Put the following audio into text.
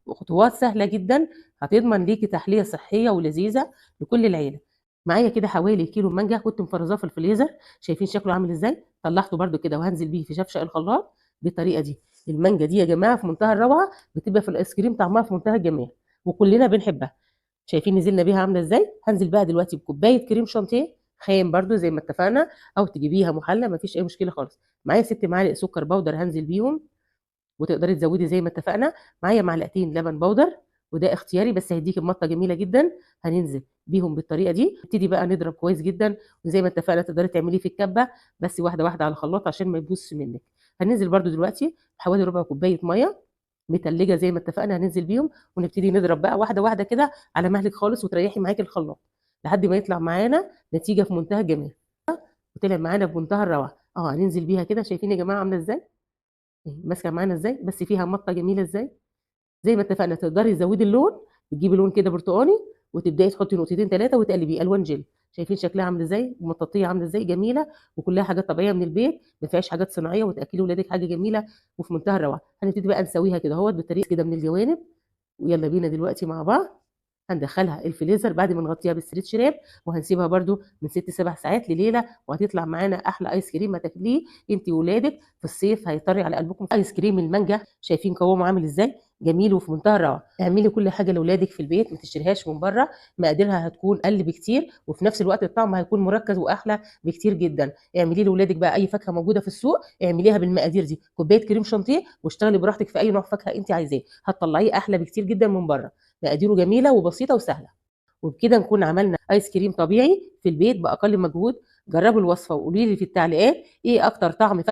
وخطوات سهلة جدا هتضمن ليكي تحلية صحية ولذيذه لكل العيلة. معايا كده حوالي كيلو مانجا كنت مفرزاه في الفريزر، شايفين شكله عامل ازاي؟ طلعته برده كده وهنزل بيه في شفشق الخلاط بالطريقة دي. المانجا دي يا جماعة في منتهى الروعة، بتبقى في الايس كريم طعمها في منتهى الجمال وكلنا بنحبها. شايفين نزلنا بيها عامله ازاي؟ هنزل بقى دلوقتي بكوبايه كريم شانتيه خام برده زي ما اتفقنا، او تجيبيها محلى مفيش اي مشكلة خالص. معايا 6 معالق سكر بودر هنزل بيهم، وتقدري تزودي زي ما اتفقنا. معايا معلقتين لبن بودر وده اختياري بس هيديكي مطه جميلة جدا، هننزل بيهم بالطريقة دي. نبتدي بقى نضرب كويس جدا، وزي ما اتفقنا تقدري تعمليه في الكبه بس واحدة واحدة على الخلاط عشان ما يبوظش منك. هننزل برده دلوقتي بحوالي ربع كوباية مية متلجه زي ما اتفقنا، هننزل بيهم ونبتدي نضرب بقى واحدة واحدة كده على مهلك خالص، وتريحي معاكي الخلاط لحد ما يطلع معانا نتيجة في منتهى الجمال، وطلع معانا بمنتهى الروعة. هننزل بيها كده، شايفين يا جماعة عامله ازاي؟ ماسكه معانا ازاي؟ بس فيها مطه جميلة ازاي؟ زي ما اتفقنا تقدري تزودي اللون، بتجيبي لون كده برتقاني وتبداي تحطي نقطتين 3 وتقلبيه الوان جل. شايفين شكلها عامل ازاي؟ ومطاطيه عامله ازاي؟ جميلة وكلها حاجات طبيعية من البيت، ما فيهاش حاجات صناعية، وتاكلي ولادك حاجة جميلة وفي منتهى الروعة. هنبتدي بقى نسويها كده اهوت بالطريقة كده من الجوانب، ويلا بينا دلوقتي مع بعض هندخلها الفريزر بعد ما نغطيها بال stretch wrap، وهنسيبها برده من 6 7 ساعات لليلة، وهتطلع معانا احلى ايس كريم هتاكليه انت وولادك في الصيف، هيطري على قلبكم. ايس كريم المانجا شايفين قوامه عامل ازاي؟ جميل وفي منتهى الروعة. اعملي كل حاجة لاولادك في البيت، ما تشتريهاش من بره، مقاديرها هتكون اقل بكتير وفي نفس الوقت الطعم هيكون مركز واحلى بكتير جدا. اعملي لاولادك بقى اي فاكهة موجودة في السوق اعمليها بالمقادير دي، كوباية كريم شانتيه، واشتغلي براحتك في اي نوع فاكهة انت عايزاه، هتطلعيه احلى بكتير جدا من بره. مقاديره جميلة وبسيطة وسهلة. وبكده نكون عملنا ايس كريم طبيعي في البيت باقل مجهود. جربوا الوصفة وقولوا لي في التعليقات ايه اكتر طعم